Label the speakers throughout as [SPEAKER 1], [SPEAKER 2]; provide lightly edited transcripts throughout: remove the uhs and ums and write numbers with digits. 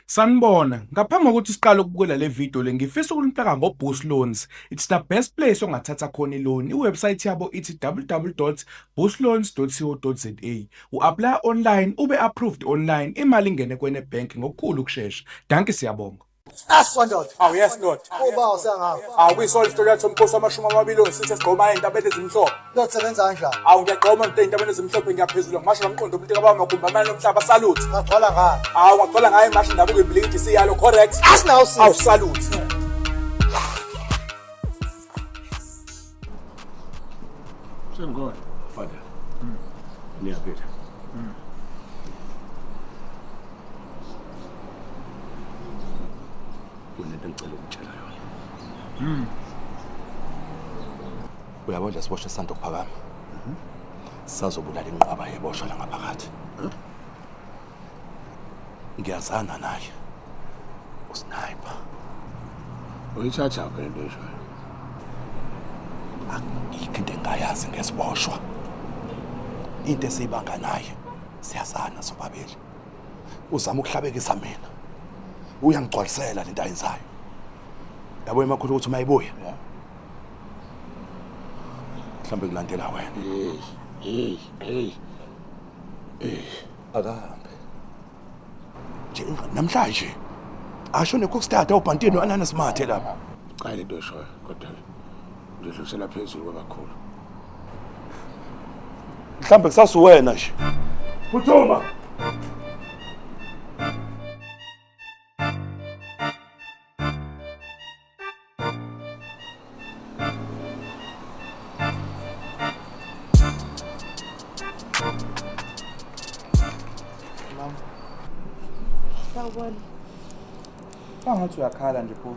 [SPEAKER 1] Sanibona, ngaphambi kokuthi siqale ukubukela le video le ngifisa ukunifaka ngo-Boost Loans. It's the best place ongathatha khona i-loan. I-website yabo ithi www.boostloans.co.za. U-apply online, ube approved online, imali ingene kwene bank ngokukhulu ukushesha. Dankie siyabonga.
[SPEAKER 2] Aswa ndoda.
[SPEAKER 1] Awu yes ndoda.
[SPEAKER 2] Uba usengapha.
[SPEAKER 1] Awu kuyisona isitori yathi umkhosi wamashumi amabili ongisithi esigqoma ey'ntabeni ezimhlophe.
[SPEAKER 2] Ndoda sebenza kanjani?
[SPEAKER 1] Awu ngiyagqoma ndoda ey'ntabeni ezimhlophe ngiyaphezulu ngimasho ngamqondo umuntu kababa magumbi amane omhlaba salute.
[SPEAKER 2] Ngagcwala ngani?
[SPEAKER 1] Awu ngagcwala ngayo imashi ndabuko ibhilidi siyalo correct.
[SPEAKER 2] Asinawo sisi.
[SPEAKER 1] Awu salute.
[SPEAKER 3] Sengikhona.
[SPEAKER 4] Father. Niyaphila. Kunento engicela ukutshela yona. Uyabona lesiboshwa esisanda kuphakama. Sazobulala inqwaba yeboshwa la ngaphakathi. Ngiyazana naye. Usniper.
[SPEAKER 3] Uyithatha phi lento oyishoyo?
[SPEAKER 4] Ayikho into engayazi ngesiboshwa. Into esiyibanga naye siyazana sobabili. Uzama ukuhlabekisa mina. Uyangigcwalisela lento ayenzayo. Yabo emakhulu ukuthi uma ibuya. Mhlawumbe kulandela wena.
[SPEAKER 3] Hey, hey, hey.
[SPEAKER 4] Akahambe. Nje namhlanje asho neCookstad awubhantini no-ananas mathe lapha.
[SPEAKER 3] Cha lento oyishoyo kodwa ngidlulisela phezulu kwabakhulu.
[SPEAKER 4] Mhlawumbe kusasuwena nje. Phuthuma.
[SPEAKER 1] Mama,
[SPEAKER 5] Sawubona.
[SPEAKER 1] bangathi uyakhala nje pho.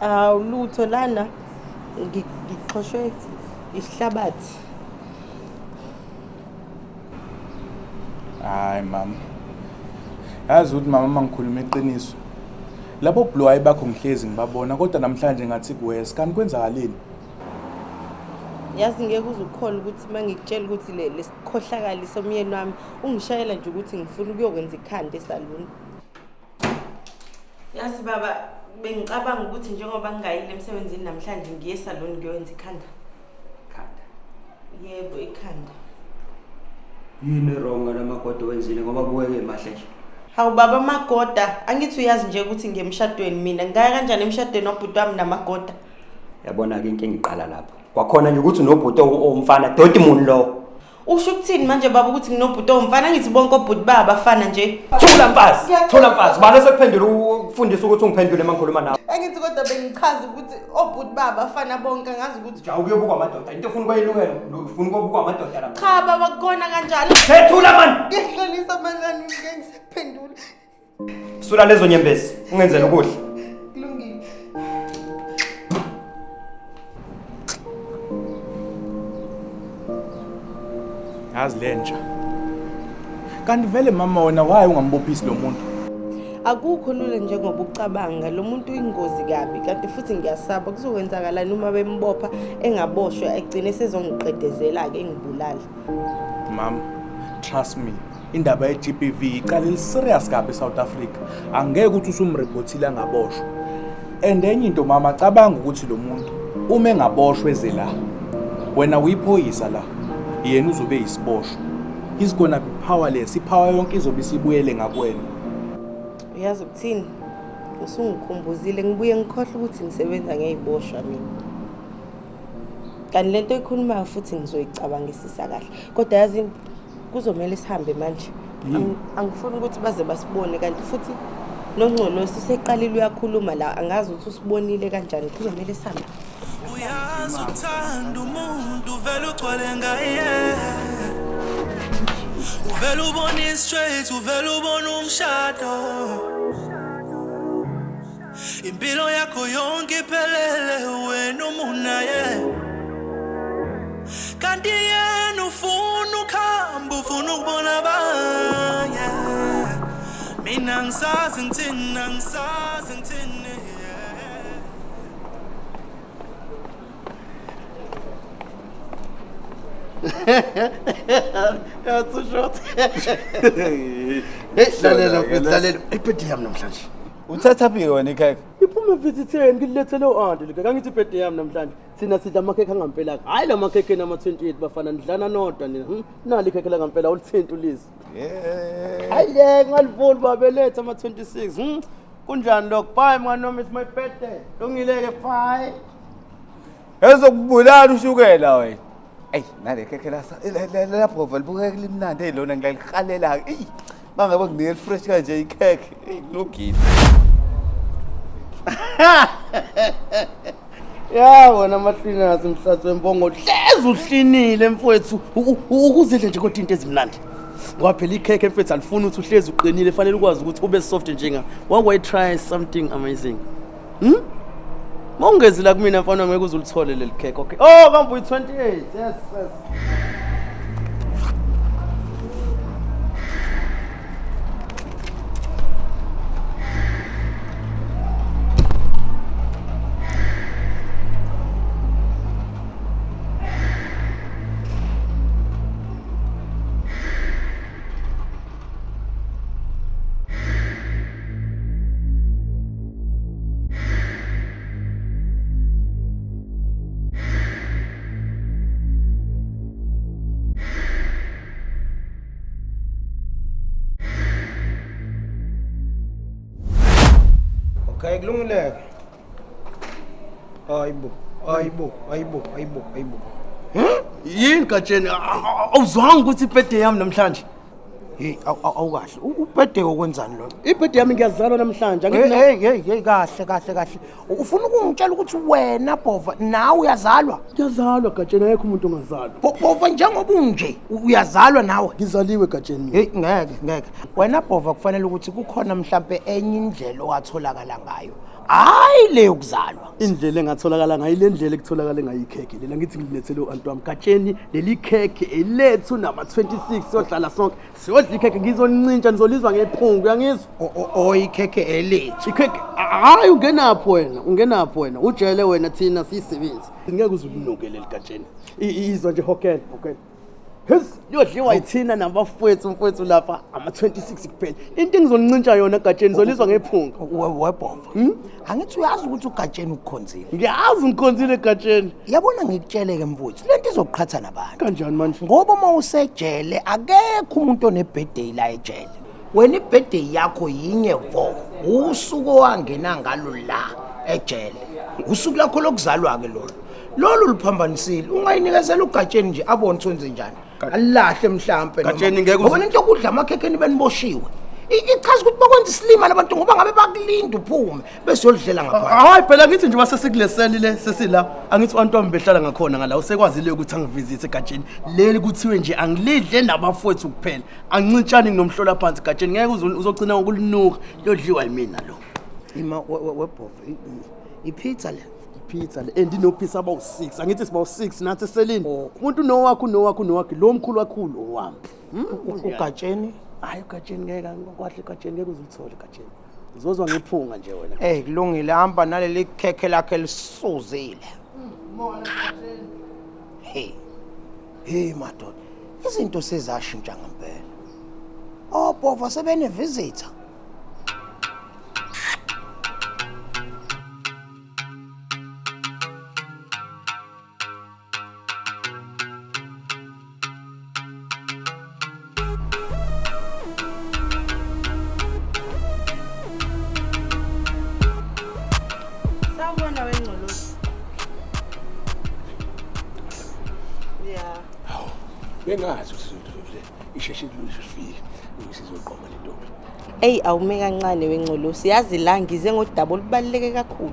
[SPEAKER 5] Awu lutho lana ngixoshwe isihlabathi.
[SPEAKER 1] Hayi mama. Yazi ukuthi mama mangikhuluma iqiniso. Labo blue eye bakho ngihlezi ngibabona kodwa namhlanje ngathi kuwes kanti kwenzakaleni?
[SPEAKER 5] Yazi ngeke uze ukholwe ukuthi uma ngikutshela ukuthi le lesikhohlakali somyeni wami ungishayela nje ukuthi ngifuna ukuyokwenza ikhanda esaluni. Yazi baba bengicabanga ukuthi njengoba ngingayile emsebenzini namhlanje ngiye esaluni ngiyowenza ikhanda.
[SPEAKER 6] Khanda.
[SPEAKER 5] Yebo ikhanda.
[SPEAKER 6] Yini wrong ngalamagoda owenzile ngoba buweke mahle nje.
[SPEAKER 5] Hawu baba amagoda angithi uyazi nje ukuthi ngiyemshadweni mina ngingaya kanjani emshadweni wabhuti wami namagoda.
[SPEAKER 6] Yabona-ke inkinga iqala lapho. Kwakhona nje ukuthi unobhuti owumfana doti muni lowo.
[SPEAKER 5] Usho ukuthini manje baba ukuthi nginobhuti owumfana angithi bonke obhuti bayabafana nje.
[SPEAKER 6] Thula mfazi, thula mfazi. Ubani osekuphendula ukufundisa ukuthi ungiphendule uma ngikhuluma nawe?
[SPEAKER 5] Angithi kodwa bengichaza ukuthi obhuti bayabafana bonke angazi ukuthi
[SPEAKER 6] Ja ukuyobukwa amadoda. Into ofuna ukuyilungela, ufuna ukuyobukwa amadoda lapha.
[SPEAKER 5] cha baba kukona kanjalo.
[SPEAKER 6] Thethula man.
[SPEAKER 5] Ngiyaxolisa manje ngeke ngisakuphendula.
[SPEAKER 6] Sula lezo nyembezi, ungenzele ukudla.
[SPEAKER 5] Kulungile.
[SPEAKER 1] Yazi lenja. Kanti vele mama wena why ungambophisi lo muntu?
[SPEAKER 5] Akukho lula njengoba ucabanga lo muntu uyingozi kabi kanti futhi ngiyasaba kuzokwenzakalani uma bembopha engaboshwa egcine sezongiqedezela-ke engibulala.
[SPEAKER 1] Mama, trust me. Indaba ye-GBV icala eliserious kabi eSouth Africa. Angeke ukuthi usumreportile angaboshwa. And enye into mama, cabanga ukuthi lo muntu uma engaboshwa eze la, wena uyiphoyisa la, yena uzobe yisiboshwa. He's gonna be powerless. Ipower yonke izobe isibuyele ngakuwena.
[SPEAKER 5] Uyazi ukuthini? Usungikhumbuzile ngibuye ngikhohle ukuthi ngisebenza ngey'boshwa mina. Kanti lento oyikhulumayo futhi ngizoyicabangisisa kahle. Kodwa yazi kuzomele sihambe manje. Angifuni ukuthi baze basibone kanti futhi nongcolosi useqalile uyakhuluma la angazi ukuthi usibonile kanjani kuzomele sihambe.
[SPEAKER 7] Uyazi uthanda umuntu uvele ugcwale ngaye. Uvele ubone i-straight, uvele ubone umshado. Impilo yakho yonke iphelele wena umunaye. Kanti yena ufuna ukuhamba, ufuna ukubona abanye. Mina angisazi ngithini, angisazi ngithini.
[SPEAKER 2] That's too short. Hey, lalela mfethu, lalela. Iphethe yami namhlanje.
[SPEAKER 8] Uthatha phi wena ikhekhe?
[SPEAKER 9] Iphume visitheni ngililethele u-anti likhekhe. Angithi ibhede yami namhlanje. Thina sidla amakhekhe angampela. Hhayi la makhekhe nama-28 bafana nidlana nodwa nina. Nali ikhekhe langampela ulithinta ulize. Hayi le ngalivuli babeletha ama-26. Kunjani lokho? Bye mngani wami, it's my birthday. Lungile-ke bye.
[SPEAKER 8] Ezokubulala ushukela wena. Eyi nale khekhe lapho libukeka limnandi eyi lona ngiyalihalela. Eyi mangabe nginike fresh kanje ikhekhe. Eyi kulungile.
[SPEAKER 9] Ya wena mahlinazi mhlathi wembongo hlezi uhlinile mfowethu ukuzidle nje kodwa into ezimnandi. Ngoba phela ikhekhe mfethu alifuni ukuthi uhlezi uqinile, fanele ukwazi ukuthi ube soft njenga. Why try something amazing? Mawungezi la kumina mfana ngeke uze ulithole leli khekhe. Okay. Oh kambe uyi-28. Yes, yes.
[SPEAKER 10] Okay, kulungile. Hayibo, hayibo, hayibo, hayibo, hayibo.
[SPEAKER 9] Yini Gatsheni? Awuzwanga ukuthi ibhede yami namhlanje?
[SPEAKER 10] Hey, awukahle. Ubhede okwenzani lo?
[SPEAKER 9] Ibhede yami ngiyazalwa namhlanje.
[SPEAKER 10] Hey, hey, hey, kahle, kahle, kahle. Ufuna ukungitshela ukuthi wena Bhova nawe uyazalwa?
[SPEAKER 9] Ngiyazalwa Gatsheni, akekho umuntu ongazalwa.
[SPEAKER 10] Bhova njengoba unje uyazalwa nawe?
[SPEAKER 9] Ngizaliwe Gatsheni.
[SPEAKER 10] Hey, ngeke, ngeke. Wena Bhova kufanele ukuthi kukhona mhlambe enye indlela owatholakala ngayo. Hayi le yokuzalwa.
[SPEAKER 9] Indlela engatholakala ngayo ile ndlela ekutholakala ngayo ikhekhe lela ngithi ngilethele u-anti wami Gatsheni leli khekhe elethu nama-26 siyodlala sonke siyodla ikhekhe ngizonincintsha nizolizwa ngephungu uyangizwa
[SPEAKER 10] O ikhekhe elethu
[SPEAKER 9] ikhekhe hayi ungenaphi wena ungenaphi wena ujele wena thina siyisebenzi ngeke uze ulinuke leli Gatsheni izwa nje hokela hokela His liyodliwa yithina nabafowethu mfowethu lapha ama-26 kuphela into engizoncintsha yona Gatsheni zolizwa ngephunga
[SPEAKER 10] Webhova angithi uyazi ukuthi uGatsheni ukukhonzile
[SPEAKER 9] ngiyazi ngikhonzile Gatsheni
[SPEAKER 10] yabona ngikutsheleke mfowethu lento izokuqhatha nabantu
[SPEAKER 9] kanjani manje
[SPEAKER 10] ngoba uma usejele akekho umuntu onebirthday la ejele wena ibirthday yakho yinye vo usuku owangena ngalo la ejele usuku lakho lokuzalwa-ke lolo lolu luphambanisile ungayinikezela uGatsheni nje abone ukuthi wenze njani alilahle mhlampe
[SPEAKER 9] Gatsheni ngeke
[SPEAKER 10] ngoba lento yokudla amakhekheni beniboshiwe ichaza ukuthi bakwenza isilima labantu ngoba ngabe bakulinda uphume bese uyolidlela ngaphandle
[SPEAKER 9] hayi phela ngithi nje basesekuleseli le sesila angithi u-anti wami behlala ngakhona ngala usekwazile ukuthi angivizithe Gatsheni leli kuthiwe nje angilidle nabafowethu kuphela angincintshani nginomhlola phansi Gatsheni ngeke uzogcina ngokulinuka liyodliwa yimina lo
[SPEAKER 10] ima webhova ipizza le
[SPEAKER 9] pizza le andinophisa abawu-6 angithi sibawu-6 nathi eselini umuntu unowakhe unowakhe unowakhe lo mkhulu kakhulu owami
[SPEAKER 10] uGatsheni
[SPEAKER 9] hayi uGatsheni ngeke kwahle uGatsheni ngeke uze ulithole Gatsheni uzozwa ngephunga nje wena
[SPEAKER 10] Eh kulungile hamba naleli khekhe lakhe lisuzile hey hey madoda izinto sezashintsha ngempela obhova sebene visitor
[SPEAKER 5] Sawubona wengcolosi. Yeah.
[SPEAKER 3] Hawu, bengazi ukuthi izinto isheshe ifike sizoqoma le ntombi.
[SPEAKER 5] Eyi awume kancane wengcolosi yazi la ngize ngodaba olubaluleke kakhulu.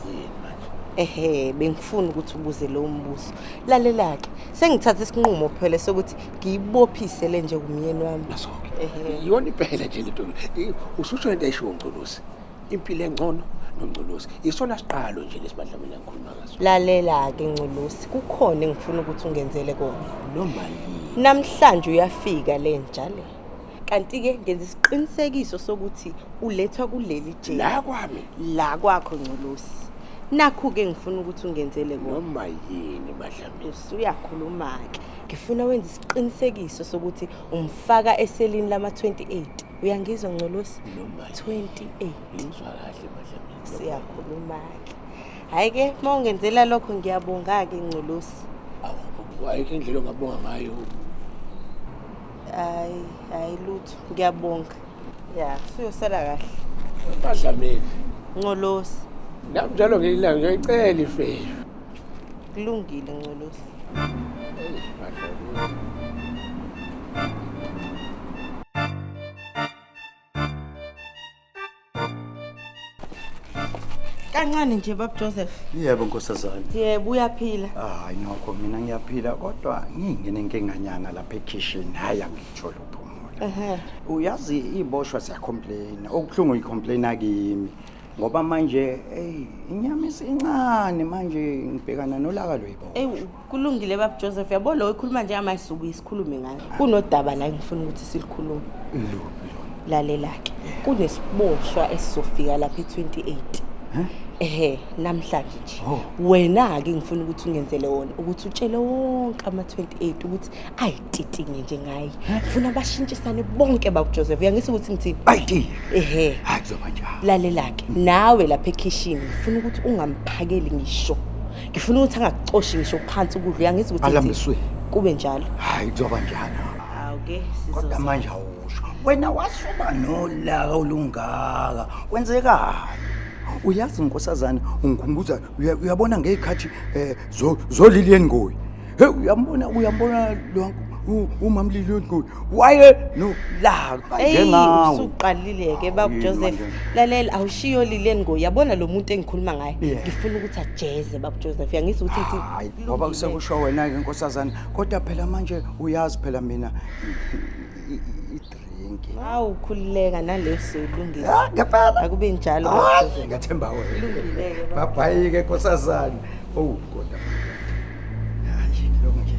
[SPEAKER 3] Yini manje?
[SPEAKER 5] Ehhe bengifuna ukuthi ubuze lo mbuzo. Lalela-ke sengithathe isinqumo phela sokuthi ngiyibophise le nje kumyeni wami.
[SPEAKER 3] Naso-ke.
[SPEAKER 5] Ehhe.
[SPEAKER 3] Iyona impela nje le ntombi. Ususho into eshiwo Ngcolosi. Impilo engcono noNgcolosi. Isona siqalo nje lesimadlamini angikhuluma ngaso.
[SPEAKER 5] Lalela-ke Ngcolosi kukhona engifuna ukuthi ungenzele kona.
[SPEAKER 3] Noma yini.
[SPEAKER 5] Namhlanje uyafika le nja le. Kanti-ke ngenza isiqinisekiso sokuthi ulethwa kuleli jele.
[SPEAKER 3] La kwami.
[SPEAKER 5] La kwakho Ngcolosi. Nakhu-ke ngifuna ukuthi ungenzele kona.
[SPEAKER 3] Noma yini madlamini.
[SPEAKER 5] Usuyakhuluma-ke. Ngifuna wenze isiqinisekiso sokuthi umfaka eselini lama-28. Uyangizwa Ngcolosi? 28.
[SPEAKER 3] Ngizwa kahle MaDlamini.
[SPEAKER 5] Siyakhuluma-ke. Hhayi-ke, uma ungenzela lokho ngiyabonga-ke Ngcolosi.
[SPEAKER 3] Ayikho indlela ongabonga ngayo.
[SPEAKER 5] Hayi, hayi lutho. Ngiyabonga. Ya, suyosala kahle.
[SPEAKER 3] MaDlamini.
[SPEAKER 5] Ngcolosi.
[SPEAKER 3] Nami njalo ngelinye ngiyayicela ifeyo.
[SPEAKER 5] Kulungile Ngcolosi.
[SPEAKER 3] MaDlamini.
[SPEAKER 5] Kancane nje bab Joseph.
[SPEAKER 11] Yebo nkosazana.
[SPEAKER 5] Yebo uyaphila.
[SPEAKER 11] Hayi nokho mina ngiyaphila kodwa ngingene inkinganyana lapha ekhishini hayi angitsho ukuphumula.
[SPEAKER 5] Ehhe.
[SPEAKER 11] Uyazi iboshwa siyacomplain. Okubuhlungu icomplain kimi. Ngoba manje hey inyama isincane manje ngibhekana nolaka lweyibo.
[SPEAKER 5] Ey kulungile bab Joseph yabo lo ikhuluma nje amayisuku isikhulume ngayo. Kunodaba la engifuna ukuthi silikhulume. Lalela ke. Kunesiboshwa esizofika lapha e28. Ehhe namhlanje nje. Wena ke ngifuna ukuthi ungenzele wona ukuthi utshele wonke ama28 ukuthi ayititinye nje ngaye. Ngifuna bashintshisane bonke bab Joseph. Uyangisa ukuthi ngithini?
[SPEAKER 11] Ayiti.
[SPEAKER 5] Ehhe.
[SPEAKER 11] Hayi kuzoba njalo.
[SPEAKER 5] Lalela ke nawe lapha ekhishini ngifuna ukuthi ungamphakeli ngisho. Ngifuna ukuthi angakucoshi ngisho phansi ukudla. Uyangizwa ukuthi ngithini?
[SPEAKER 11] Alambiswe.
[SPEAKER 5] Kube njalo.
[SPEAKER 11] Hayi kuzoba njalo.
[SPEAKER 5] Hawu ke
[SPEAKER 11] Kodwa manje awusho. Wena wasuba nolaka olungaka. Kwenzekani? Uyazi nkosazana ungikhumbuza uyabona ngezikhathi zoLilian Ngoyi. Hey uyambona uyambona lo umam Lilian Ngoyi. Waye nolaka
[SPEAKER 5] Eyi
[SPEAKER 11] njengawe.
[SPEAKER 5] usuqalile ke bab
[SPEAKER 11] Yini
[SPEAKER 5] Joseph.
[SPEAKER 11] manje?
[SPEAKER 5] Lalela awushiyo Lilian Ngoyi. Yabona lo muntu engikhuluma ngaye.
[SPEAKER 11] Yeah.
[SPEAKER 5] Ngifuna ukuthi ajeze bab Joseph. Uyangizwa ukuthi ngithini?
[SPEAKER 11] Hayi ngoba kusekusho wena ke nkosazana kodwa phela manje uyazi phela mina i-drink.
[SPEAKER 5] Hawu khululeka naleyo soyilungisa.
[SPEAKER 11] Ngempela.
[SPEAKER 5] Akube njalo bab
[SPEAKER 11] Hayi
[SPEAKER 5] Joseph.
[SPEAKER 11] ngathemba wena.
[SPEAKER 5] Kulungile-ke, baba.
[SPEAKER 11] Bye ke nkosazana. Oh kodwa. Hayi kulungile.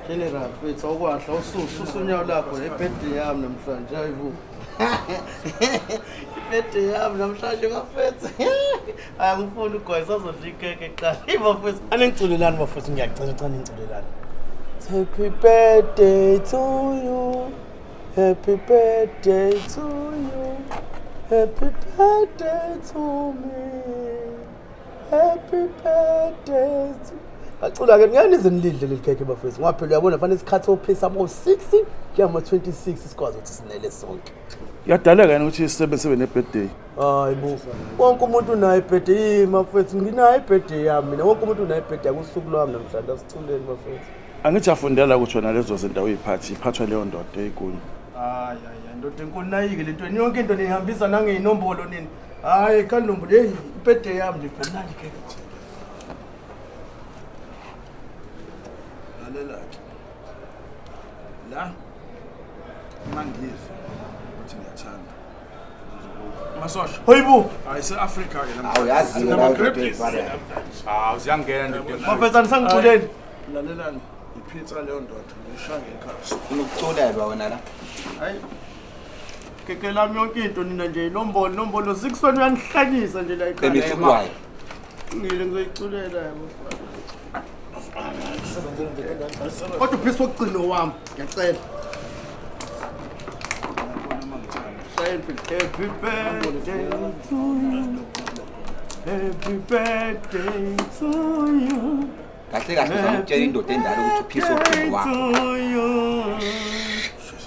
[SPEAKER 9] General mfethu awukwahla ususa unyawo lakho ebhedi yami namhlanje hayibo. Ibhedi yami namhlanje bafethu. Hayi angifuni ugwayi sazodla ikhekhe kuqala. Hey bafethu, aningiculelani bafethu ngiyacela cha ningiculelani. Happy birthday to you. Happy birthday to you. Happy birthday to me. Happy birthday to Bacula ke ngeke nize nilidle leli khekhe bafethu ngoba phela uyabona fanele isikhathi sophisa abo 6 njengama 26 sikwazi ukuthi sinele sonke.
[SPEAKER 1] Yadaleka yena ukuthi isisebenzi sibe ne-birthday.
[SPEAKER 9] Hayi bo. Wonke umuntu unayo ibirthday yimi bafethu nginayo ibirthday yami mina wonke umuntu unayo ibirthday akusuku lwami namhlanje asiculeni bafethu.
[SPEAKER 1] Angithi afundela ukuthi wena lezo zinto uyiphathi iphathwa leyo ndoda eyigunya.
[SPEAKER 9] Hayi hayi ndoda enkulu nayike lento yonke into nihambisa nangeyinombolo nini. Hayi kanombolo hey ibirthday yami nje fanele ikhekhe.
[SPEAKER 4] Lalela ke. La mangizwa ukuthi ngiyathanda.
[SPEAKER 1] Masosha.
[SPEAKER 9] Hayibo.
[SPEAKER 1] Hayi se-Afrika ke namhlanje.
[SPEAKER 8] Awu, yazi-ke
[SPEAKER 1] Sinama
[SPEAKER 8] lawo
[SPEAKER 1] grape
[SPEAKER 8] ndoda eyivalayo.
[SPEAKER 1] Hawu ziyangena ndoda.
[SPEAKER 9] Bafethu anisangixoleli.
[SPEAKER 4] Lalelani ipizza leyo ndoda ngishaya ngekhasi.
[SPEAKER 8] Ufuna ukuculelwa wena la.
[SPEAKER 9] Hayi. Keke lami yonke into nina nje inombolo inombolo 6 wena uyanihlanyisa nje la ekhaya.
[SPEAKER 8] Bemisa ugwayi.
[SPEAKER 9] Ngile ngizoyiculela yabo. Kodwa uphisa wokugcina wami ngiyacela. Happy birthday to you. Happy birthday to you.
[SPEAKER 8] Kahle kahle uzama ukutshela indoda endala ukuthi uphisa wokugcina wakho.
[SPEAKER 9] To you.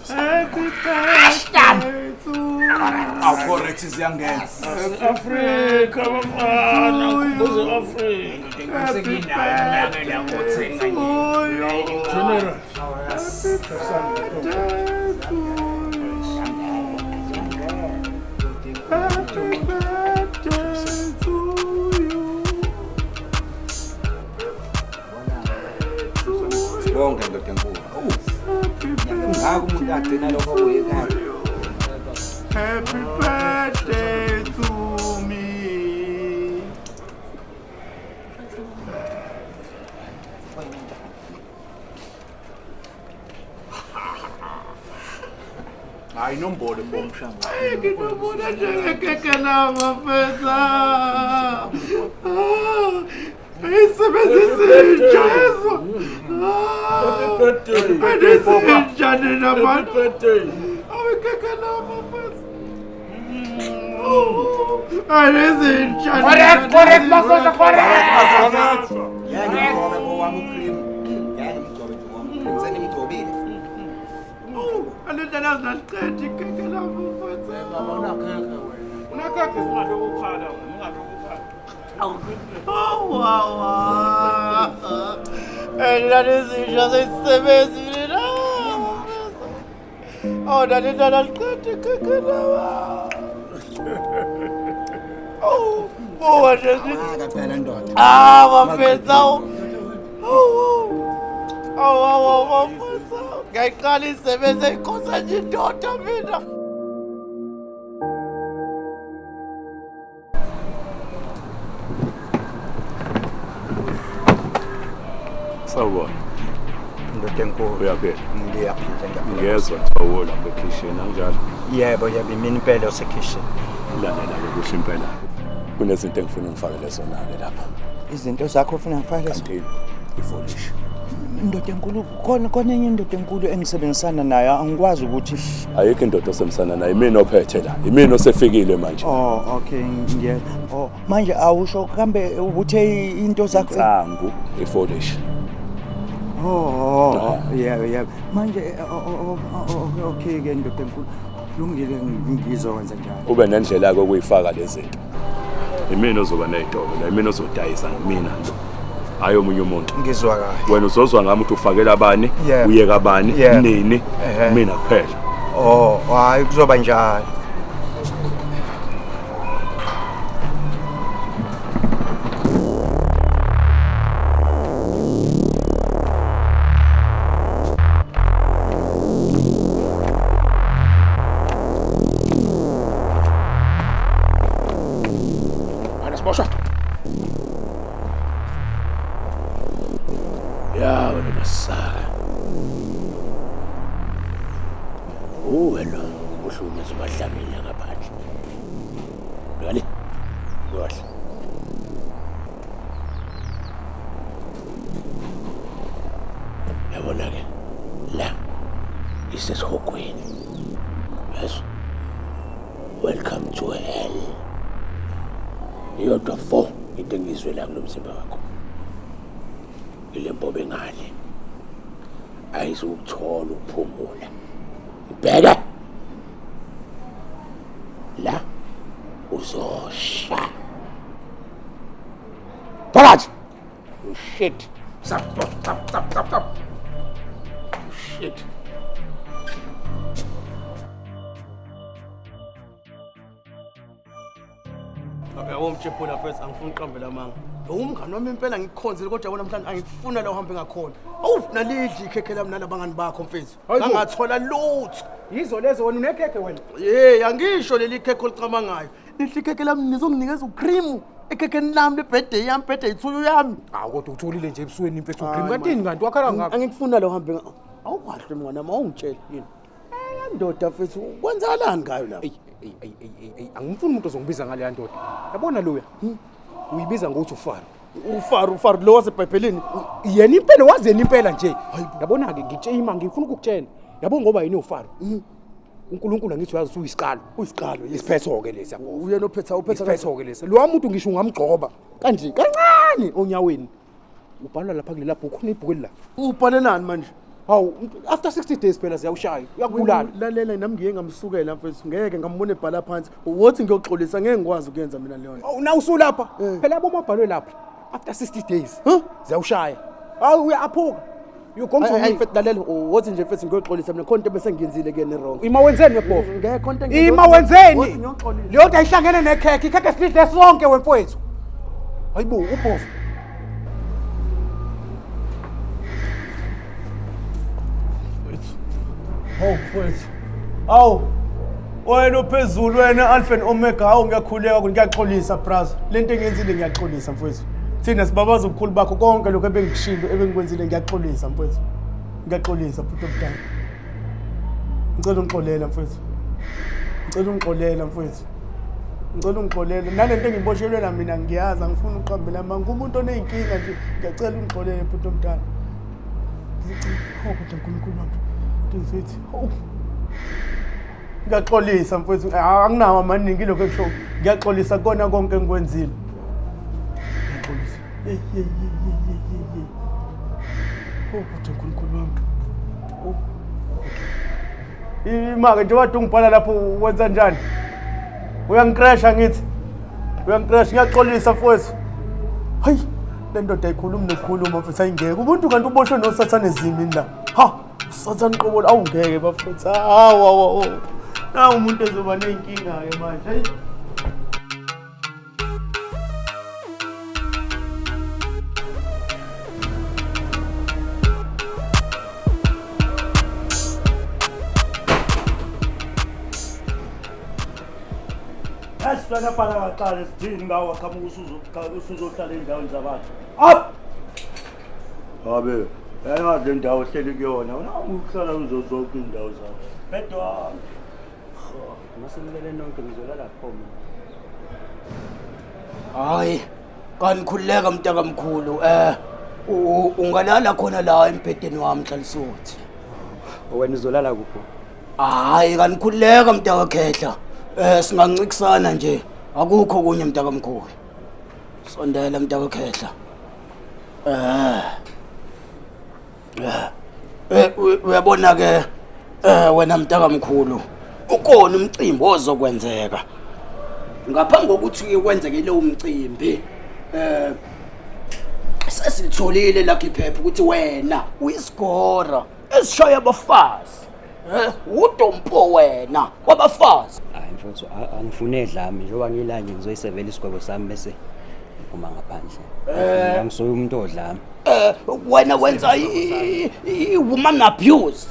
[SPEAKER 9] Happy birthday to you.
[SPEAKER 1] Awu correct ziyangena.
[SPEAKER 3] Afrika bafana, kuze Afrika.
[SPEAKER 1] General.
[SPEAKER 9] Happy birthday to you.
[SPEAKER 8] Sibonge ndoda enkulu. Ngaka umuntu agcina lokho okuyikhaya.
[SPEAKER 9] Happy birthday to me.
[SPEAKER 1] inombolo bomshanga.
[SPEAKER 9] Nginobona njengekeke lama mfethu. Ayisebenzise injazo. Andizinjani nabantu. Awekeke lama mfethu. Andizinjani.
[SPEAKER 10] Correct, correct, masosha, correct.
[SPEAKER 11] Ngeke ngigcobe ngowami ucream. Ngeke ngigcobe nje ngowami ucream. Senimgcobile.
[SPEAKER 9] Alendlela zaliqeda ikhekhe lami mfethu.
[SPEAKER 1] Baba unakhekhe wena. Unakhekhe singalokhu ukhala wena, ungalokhu ukhala.
[SPEAKER 9] Oh wow. Elalezinja seyisebenzi mina. Oh, nalendlela liqeda ikhekhe lami. Oh, oh, nje.
[SPEAKER 11] Phela ndoda.
[SPEAKER 9] Ah, bafethu. Oh. Oh, oh, bafethu. Ngiyayiqala isebenze inkosi nje indoda mina.
[SPEAKER 4] Sawubona.
[SPEAKER 11] Ndoda enkulu.
[SPEAKER 4] Uyaphila?
[SPEAKER 11] Ngiyaphila, ngiyaphila.
[SPEAKER 4] Ngiyezwa kuthiwa uwo lapha ekhishini, anjalo?
[SPEAKER 11] Yebo, yebo, imina impela osekhishini.
[SPEAKER 4] Lalela-ke kuhle impela. Kunezinto engifuna ungifakele zona-ke lapha.
[SPEAKER 11] Izinto zakho ufuna ngifakele zona?
[SPEAKER 4] Kanti ifolishi.
[SPEAKER 11] Indoda enkulu, khona enye indoda enkulu engisebenzisana nayo, angikwazi ukuthi
[SPEAKER 4] Ayikho indoda osebenzisana nayo, imina ophethe la. Imina osefikile manje.
[SPEAKER 11] Oh, okay, ngiye. Oh, manje awusho kambe ubuthe into zakho.
[SPEAKER 4] Insangu, ifolishi.
[SPEAKER 11] Oh, yebo, yebo. Manje okay ke ndoda enkulu. Kulungile, ngizokwenza njalo.
[SPEAKER 4] Ube nendlela-ke okuyifaka lezi zinto. Imina ozoba ney'tolo la, imina ozodayisa ngimina lo. Hhayi omunye umuntu.
[SPEAKER 11] Ngizwa kahle.
[SPEAKER 4] Wena uzozwa ngami ukuthi ufakela bani,
[SPEAKER 11] Yebo.
[SPEAKER 4] uyeka bani,
[SPEAKER 11] Yebo.
[SPEAKER 4] nini,
[SPEAKER 11] Ehhe.
[SPEAKER 4] mina kuphela.
[SPEAKER 11] Oh, hayi kuzoba njalo.
[SPEAKER 3] Ana siboshwa. Ya wena masaka. Uwe lo uhlukumeza uMadlamini ngaphandle. Ngale. Kahle. Yabona ke la isesihogweni. Yes. Welcome to hell. Iyodwa 4 into engiyizwela kulo mzimba wakho. Ile mbobe ngale. Ayizukuthola ukuphumula. Ibheke. La uzosha. Phakathi. Oh shit. Stop, stop, stop, stop, stop, stop. Oh shit.
[SPEAKER 9] Yabo mtshephula mfethu, angifuni uqambela amanga. Lo umngani wami impela ngikukhonzile kodwa yabona namhlanje angikufuna la uhambe ngakhona. Awu nalidli ikhekhe lami nalabangani bakho mfethu. Ngangathola lutho.
[SPEAKER 1] Yizo lezo wena unekhekhe wena.
[SPEAKER 9] Hey, angisho leli khekhe olicabangayo. Lihle ikhekhe lami nizonginikeza ucream ekhekheni lami lebirthday yami, birthday ithuyu yami.
[SPEAKER 1] Hawu kodwa utholile nje ebusweni mfethu
[SPEAKER 9] Hayi,
[SPEAKER 1] ucream.
[SPEAKER 9] man.
[SPEAKER 1] Kantini kanti wakhala ngakho.
[SPEAKER 9] Angikufuna la uhambe. Awukahle mngani wami, awungitshele yini. Eh, ndoda mfethu, kwenzakalani ngayo lapho?
[SPEAKER 1] Ey ey ey ey ey, angimfuni umuntu ozongibiza ngale ndoda. Yabona loya? Uyibiza ngokuthi uFaro.
[SPEAKER 9] uFaro, uFaro lo waseBhayibhelini.
[SPEAKER 1] Yena impela wazi yena impela nje. Yabona ke ngitshela ngifuna ukukutshela. Yabo ngoba yini uFaro? uNkulunkulu angithi uyazi ukuthi uyisiqalo.
[SPEAKER 9] Uyisiqalo, yes.
[SPEAKER 1] Isiphetho ke lesi yabo.
[SPEAKER 9] Uyena ophetha, uphetha
[SPEAKER 1] Isiphetho ke lesi. Lo muntu ngisho ungamgcoba kanje kancane onyaweni. Ubhalwa lapha kulela bhuku, khona ibhuku la.
[SPEAKER 9] Ubhalelani manje?
[SPEAKER 1] Hawu, after 60 days phela siyawushaya. Uyakubulala.
[SPEAKER 9] Lalela nami ngiye ngamsukela mfethu, ngeke ngambona ebhala phansi. Wothi ngiyoxolisa, ngeke ngikwazi ukuyenza mina leyo nto.
[SPEAKER 1] Awu na usulapha. Phela yabo mabhalwe lapha. After 60 days. Ziyawushaya. Hawu uyaphuka. You going to
[SPEAKER 9] Hayi
[SPEAKER 1] me.
[SPEAKER 9] mfethu lalela, wothi nje mfethu ngiyoxolisa mina khona into bese ngiyenzile kuyena wrong.
[SPEAKER 1] Ima wenzeni webhovu?
[SPEAKER 9] Ngekho into engiyenze.
[SPEAKER 1] Ima
[SPEAKER 9] Wothi
[SPEAKER 1] wenzeni?
[SPEAKER 9] ngiyoxolisa.
[SPEAKER 1] Leyo nto ayihlangene nekhekhe, ikhekhe silidle sonke wemfowethu. Hayibo, ubhovu.
[SPEAKER 9] Hawu mfowethu. Hawu. Wena ophezulu wena Alpha and Omega, hawu ngiyakhuleka ngiyaxolisa bras. Lento engiyenzile ngiyaxolisa mfowethu. Thina sibabaza ubukhulu bakho konke lokho ebengikushilo ebengikwenzile ngiyaxolisa mfowethu. Ngiyaxolisa bhuti omdala. Ngicela ungixolele mfowethu. Ngicela ungixolele mfowethu. Ngicela ungixolele. Nalento engiboshelwe na mina ngiyazi angifuni ukuqambela amanga. Umuntu oney'nkinga nje ngiyacela ungixolele bhuti omdala. Ngicela, oh kodwa uNkulunkulu wami. Ngizithi, oh. Ngiyaxolisa mfowethu, anginawo amaningi ilokho engisho. Ngiyaxolisa kona konke engikwenzile. Ngiyaxolisa. Hey hey hey hey hey hey. Oh kodwa uNkulunkulu wami. Oh. Imake nje wade ungibhala lapho wenza njani? Uyangicrasha ngithi. Uyangicrasha ngiyaxolisa mfowethu. Hayi le ndoda ayikhulumi nokukhuluma mfethu ayingeke. Umuntu kanti uboshwe nosathane zimi la. Ha, sathane qobo awungeke bafethu. Hawu hawu. Nawu umuntu ezoba ney'nkinga-ke manje. Hayi.
[SPEAKER 12] Yasifana bhala kaqala sidini ngawo aqhamuka usuzohlala ey'ndaweni zabantu. Up! Habe, yayazi le ndawo ohleli kuyona. Wena uhlala kuzo zonke iy'ndawo zakho. Bedwami.
[SPEAKER 6] Masenilele nonke ngizolala pho mina.
[SPEAKER 10] Hayi, kanikhululeka mntakamkhulu ungalala khona la embhedeni wami Nhlanhla.
[SPEAKER 6] Wena uzolala kuphi?
[SPEAKER 10] Hayi kanikhululeka mntakakhehla. Singancikisana nje. Akukho kunye mntakamkhulu. Sondela mntakakhehla. Uyabona ke wena mntakamkhulu ukhona umcimbi ozokwenzeka. Ngaphambi kokuthi kwenzeke lowo mcimbi sesilitholile lakho iphepha ukuthi wena uyisigora esishaya abafazi. Udompo wena wabafazi.
[SPEAKER 6] Hayi mfowethu angifune edlame njengoba ngila nje ngizoyisevela isigwebo sami bese ngiphuma ngaphandle. Angisoyi umuntu odlame.
[SPEAKER 10] Wena wenza i-woman abuse.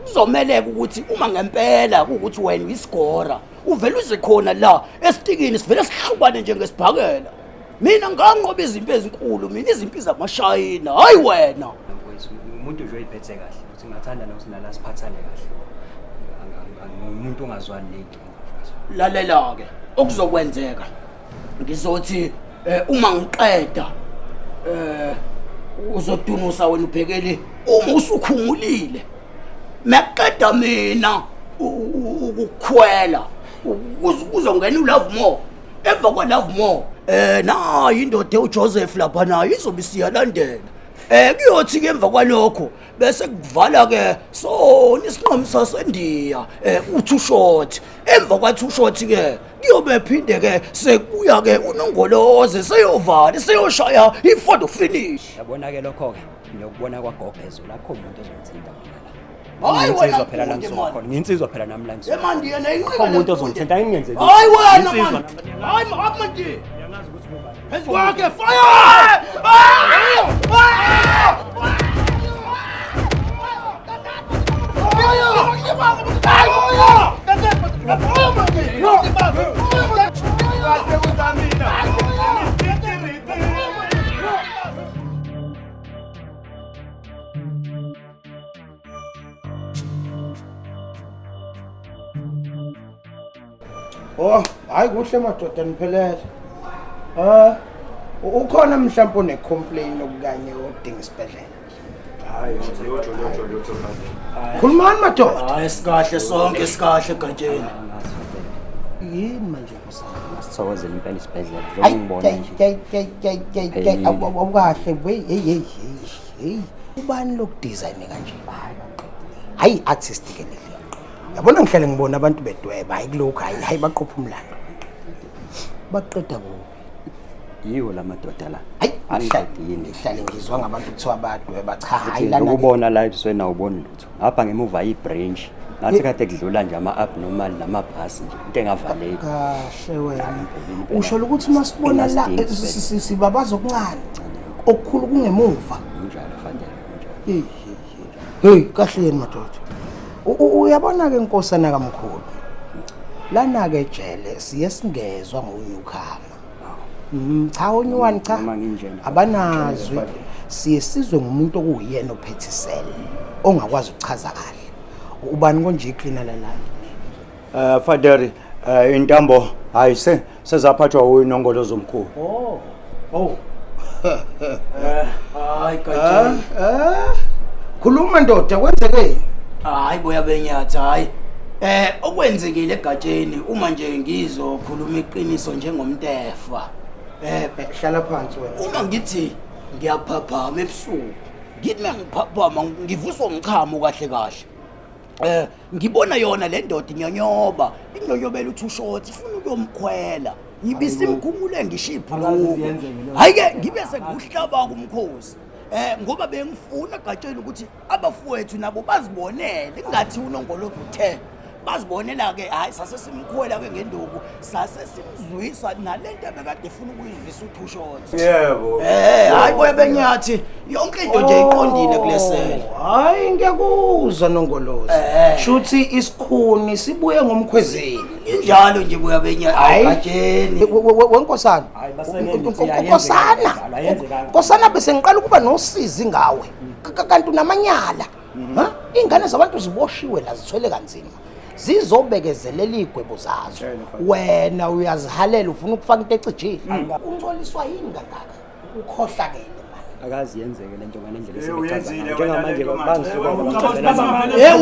[SPEAKER 10] Kuzomeleka ukuthi uma ngempela ukuthi wena uyisigora uvele uze khona la esitikini sivele sihlubane njengesibhakela. Mina nganqoba izimpi ezinkulu, mina izimpi zamashayina, hayi wena.
[SPEAKER 6] Mfowethu umuntu nje oyiphethe kahle futhi ngingathanda nokuthi nala siphathane kahle. Angumuntu ongazwani ney'nkinga mfowethu.
[SPEAKER 10] Lalela ke okuzokwenzeka ngizothi uma ngiqeda uzodunusa wena ubhekele uma usukhumulile. Maqeda mina ukukhwela uzongena uLove More. Emva kwa Love More nayi indoda uJoseph lapha nayo izobe isiyalandela. Kuyothi ke emva kwalokho bese kuvala ke sona isinqamu saseNdiya u2 shot. Emva kwa 2 shot ke kuyobe phinde ke sekubuya ke unongoloze seyovala seyoshaya i-photo finish.
[SPEAKER 6] Yabona ke lokho ke ngiyokubona kwagogezo lapho umuntu ozongithinta mina la.
[SPEAKER 10] Hayi wena
[SPEAKER 6] Nginsizwa phela la
[SPEAKER 10] mfundi,
[SPEAKER 6] ngisuka
[SPEAKER 10] man.
[SPEAKER 6] khona. Nginsizwa phela nami la ngisuka.
[SPEAKER 10] Emandi yena inqika
[SPEAKER 6] Akho umuntu
[SPEAKER 10] le
[SPEAKER 6] ozongithinta ngingenzeli.
[SPEAKER 10] Hayi wena
[SPEAKER 6] Nginsizwa
[SPEAKER 10] man.
[SPEAKER 6] nami.
[SPEAKER 10] Hayi mandi. Phezu kwakhe fire!
[SPEAKER 11] Oh, hayi kuhle madoda niphelele. Ukhona mhlawumbe one complaint okanye odinga isibhedlela?
[SPEAKER 12] Hayi, lutho.
[SPEAKER 11] Khulumani madoda.
[SPEAKER 10] Hayi sikahle sonke sikahle gatsheni.
[SPEAKER 11] Yini manje nkosana?
[SPEAKER 6] Sithokozele impela isibhedlela
[SPEAKER 11] Hayi,
[SPEAKER 6] njengoba ngibona nje.
[SPEAKER 11] hey, awukahle we hey hey hey. Ubani lokudesign kanje? Hayi artist ke le. Yabona ngihlale ngibona abantu bedweba hayi kulokhu hayi hayi baqopha umlando. Baqeda kuphi?
[SPEAKER 6] Yiwo lamadoda la.
[SPEAKER 11] Hayi
[SPEAKER 6] Angiqedile.
[SPEAKER 11] Ngihlale ngizwa ngabantu kuthiwa badweba cha hayi lana.
[SPEAKER 6] Ukubona la ebusweni awuboni lutho. Ngapha ngemuva ibranch. Ngathi kade kudlula nje ama abnormal namabhasi nje into engavaleki.
[SPEAKER 11] Kahle wena. Usho ukuthi masibona la sibabaza okuncane. Okukhulu kungemuva.
[SPEAKER 6] Kunjalo fanele kunjalo.
[SPEAKER 11] Hey kahle yini madoda. Uyabona ke inkosana kamkhulu. Lana ke ejele siye singezwa ngonyukhama. Cha onyuwani cha. Abanazwi siye sizwe ngumuntu okuyena ophethe isele ongakwazi ukuchaza kahle. Ubani konje icleaner la?
[SPEAKER 12] Father, intambo hayi sezaphathwa uNongolozo omkhulu.
[SPEAKER 11] Oh. Oh.
[SPEAKER 13] Hayi Gatsheni.
[SPEAKER 11] Khuluma ndoda, kwenzekeni?
[SPEAKER 13] Hayi boya benyathi, hayi. Okwenzekile eGatsheni uma nje ngizokhuluma iqiniso njengomtefa.
[SPEAKER 11] Hlala phansi wena.
[SPEAKER 13] Uma ngithi ngiyaphaphama ebusuku, ngithi mangiphaphama ngivuswa umchamo kahle kahle. Ngibona yona le ndoda inyonyoba, inyonyobela uthi ushoti ifuna ukuyomkhwela. Ngibisimkhumule ngisho ibhuluku. Hayi ke ngibe senguhlaba kumkhosi. Ngoba bengifuna Gatsheni ukuthi abafowethu nabo bazibonele, kungathi uNongolozo uthe bazibonela ke. Hayi sase simkhwela ke ngenduku, sase simzwisa nalento ebekade efuna ukuyizwisa uTwo Shots.
[SPEAKER 12] Yebo.
[SPEAKER 13] Hayi boya benyathi, yonke into nje iqondile kulesele.
[SPEAKER 11] Hayi ngiyakuzwa Nongolozo. Shuthi isikhuni sibuye ngomkhwezeli.
[SPEAKER 13] Injalo nje boya benyathi Gatsheni.
[SPEAKER 11] Wenkosana. Nkosana. Nkosana bese ngiqala ukuba nosizi ngawe. Kanti unamanyala. Ha? Ingane zabantu ziboshiwe la, zithwele kanzima. Zizobekezelela igwebo zazo. Wena uyazihalela ufuna ukufaka into ecijile. Uncoliswa yini kangaka? Ukhohlakele manje.
[SPEAKER 6] Akazi yenzeke lento ngalendlela
[SPEAKER 12] esebenzile.
[SPEAKER 6] Njengamanje bangisuka.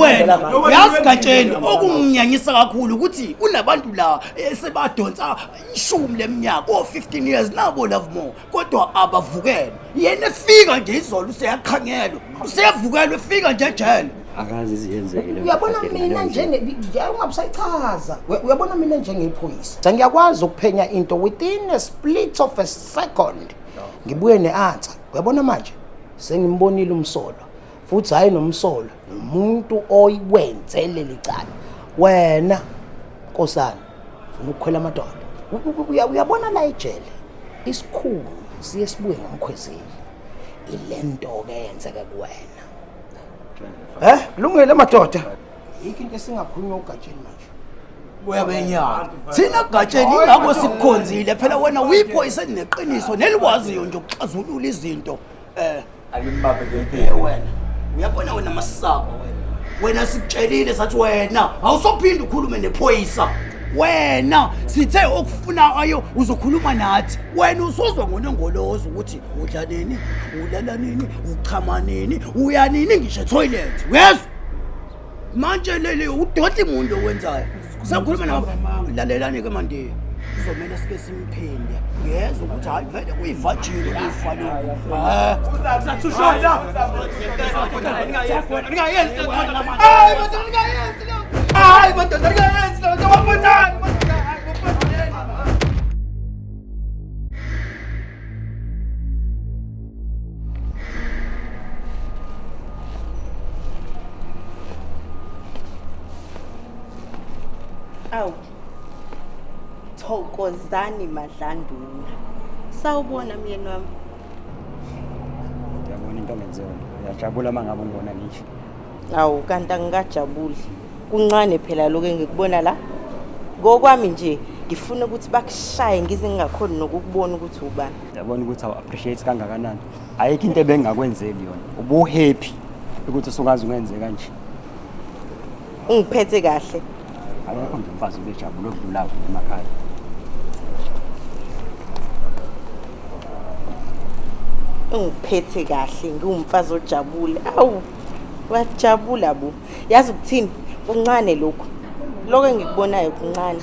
[SPEAKER 13] Wena uyazi Gatsheni, okunginyanyisa kakhulu ukuthi kunabantu la esebadonsa 10 leminyaka, o 15 years nabo love more, kodwa abavukele. Yena efika nje izolo useyaqhanyelwa, useyavukelwa efika nje ejele.
[SPEAKER 6] Akazi iziyenzeke le.
[SPEAKER 11] Uyabona mina njenge ungabusayichaza. Uyabona mina njengephoyisa. Ngiyakwazi ukuphenya into within a split of a second. Ngibuye ne-answer. Uyabona manje sengimbonile umsolwa. Futhi hayi nomsolwa, umuntu oyiwenze leli cala. Wena nkosana ufuna ukukhwela amadoda. Uyabona la ejele isikhulu siye sibuye ngomkhwezeli. Ilento ke yenzeke kuwena. Kulungile madoda. Yikho into esingakhulunywa uGatsheni manje.
[SPEAKER 13] Boya benyathi. Thina Gatsheni ingakho sikukhonzile phela, wena uyiphoyisa neqiniso nelikwaziyo nje ukuxazulula izinto.
[SPEAKER 8] Alimbambe ngempilo.
[SPEAKER 13] Wena uyabona wena masaka wena. Wena sikutshelile sathi wena awusophinda ukhulume nephoyisa. Wena sithe okufunayo uzokhuluma nathi. Wena usuzwa ngoNongolozo ukuthi udla nini, ulala nini, uchama nini, uya nini ngisho etoilet. Uyezwa? Manje leli udoti umuntu owenzayo. Sakhuluma nabo. Lalelani ke manje. Kuzomela sike simphinde. Ngiyezwa ukuthi hayi vele kuyivajile kuyifanele. Hayi madoda ningayenzi lento, bafundani.
[SPEAKER 5] Awu. Thokozani Madlanduna. Sawubona myeni wami.
[SPEAKER 6] Uyabona into ongenze yona. Uyajabula mangabe ungibona ngisho.
[SPEAKER 5] Awu kanti angikajabuli. Kuncane phela lokho engikubona la. Ngokwami nje ngifuna ukuthi bakushaye ngize ngingakhoni nokukubona ukuthi ubani.
[SPEAKER 6] Uyabona ukuthi awu appreciate kangakanani. Ayikho into ebengingakwenzeli yona. Ubu happy ukuthi usungaze ungenze kanje.
[SPEAKER 5] Ungiphethe kahle.
[SPEAKER 6] Akekho nje umfazi obejabula odlulayo emakhaya.
[SPEAKER 5] Ungiphethe kahle, ngiwumfazi ojabule. Awu, wajabula bo. Yazi ukuthini? Kuncane lokhu. Lokho engikubonayo kuncane.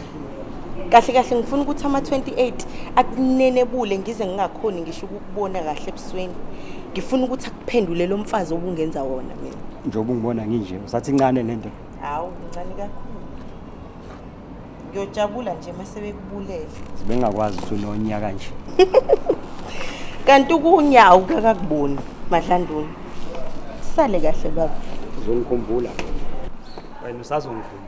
[SPEAKER 5] Kahle kahle ngifuna ukuthi ama-28 akunenebule ngize ngingakhoni ngisho ukukubona kahle ebusweni. Ngifuna ukuthi akuphendule lo mfazi obungenza wona mina.
[SPEAKER 6] Njengoba ungibona nginje, usathi incane lento.
[SPEAKER 5] Hawu, incane kakhulu. Ngiyojabula nje mase bekubulele.
[SPEAKER 6] Sibengakwazi ukuthi unonyaka nje.
[SPEAKER 5] Kanti ukunyawo kakakuboni Madlanduna. Sale kahle baba.
[SPEAKER 6] Uzongikhumbula wena, usazongikhumbula.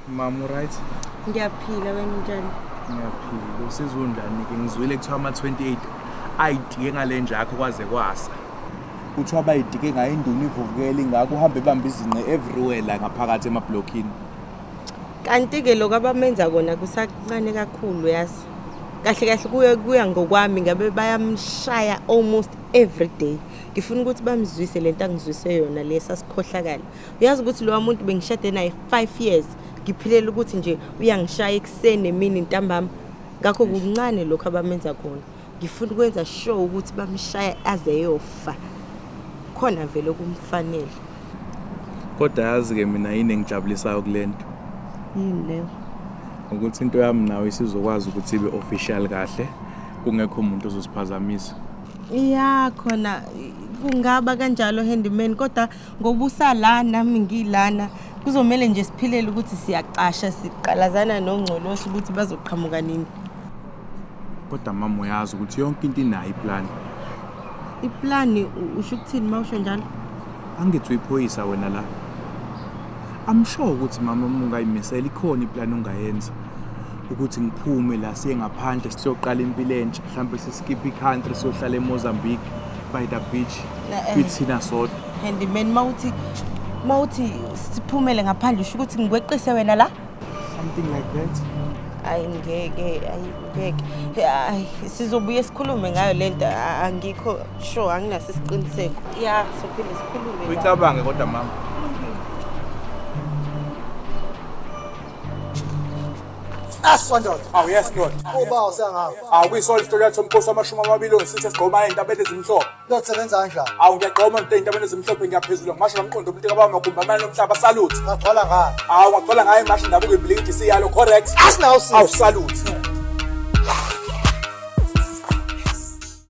[SPEAKER 1] Mama, right?
[SPEAKER 5] Ngiyaphila, wena unjani?
[SPEAKER 1] Ngiyaphila. Usizundlani-ke ngizwile kuthiwa ama-28 ayidike ngale nja yakho kwaze kwasa. Kuthiwa bayidike ngayo induna ivuvukele ingakho uhambe ebamba izinqe everywhere la ngaphakathi emabhlokini.
[SPEAKER 5] Kanti-ke lokhu abamenza kona kusakuncane kakhulu yazi. Kahle kahle kuye kuya ngokwami ngabe bayamshaya almost every day. Ngifuna ukuthi bamzwise lento angizwise yona le sasikhohlakala. Uyazi ukuthi lowa muntu bengishade naye 5 years. Ngiphilela ukuthi nje uyangishaya ekuseni emini ntambama. Ngakho kuncane lokhu abamenza khona. Ngifuna ukwenza sure ukuthi bamshaya aze eyofa. Khona vele kumfanele.
[SPEAKER 1] Kodwa yazi-ke mina yini engijabulisayo kule nto.
[SPEAKER 5] Yini leyo?
[SPEAKER 1] Ukuthi into yami nawe isizokwazi ukuthi ibe official kahle kungekho umuntu ozosiphazamisa.
[SPEAKER 5] Ya khona kungaba kanjalo handyman kodwa ngoba usala nami ngilana kuzomele nje siphilele ukuthi siyacasha siqalazana nongcolosi ukuthi bazoqhamuka nini.
[SPEAKER 1] Kodwa mama uyazi ukuthi yonke into inayo iplani.
[SPEAKER 5] Iplani usho ukuthini uma usho njalo?
[SPEAKER 1] Angithi uyiphoyisa wena la. I'm sure ukuthi mama uma ungayimisela ikhona iplani ongayenza. Ukuthi ngiphume la siye ngaphandle siyoqala impilo entsha mhlawumbe siskip i-country siyohlala eMozambique by the beach kuyithina sodwa.
[SPEAKER 5] Handyman mawuthi mawuthi siphumele ngaphandle usho ukuthi ngikweqise wena la?
[SPEAKER 1] Something like that.
[SPEAKER 5] Ayi ngeke, ayi ngeke. Ayi sizobuye sikhulume ngayo lento angikho sure anginaso isiqiniseko. Ya sophinde sikhulume.
[SPEAKER 1] Uyicabange kodwa mama.
[SPEAKER 2] Aswa ndoda.
[SPEAKER 1] Awu yes ndoda.
[SPEAKER 2] Uba usengapha.
[SPEAKER 1] Awu kuyisona isitori yathi umkhosi wamashumi amabili onesithi esigqoma ey'ntabeni ezimhlophe.
[SPEAKER 2] Ndoda sebenza kanjani?
[SPEAKER 1] Awu ngiyagqoma ndoda ey'ntabeni ezimhlophe ngiyaphezulu ngimasho nomqondo umuntu kababa magumbi amane omhlaba salute.
[SPEAKER 2] Ngagcwala ngani?
[SPEAKER 1] Awu ngagcwala ngayo imashi ndabuko ibhilidi siyalo correct.
[SPEAKER 2] Asinawo sisi.
[SPEAKER 1] Awu salute.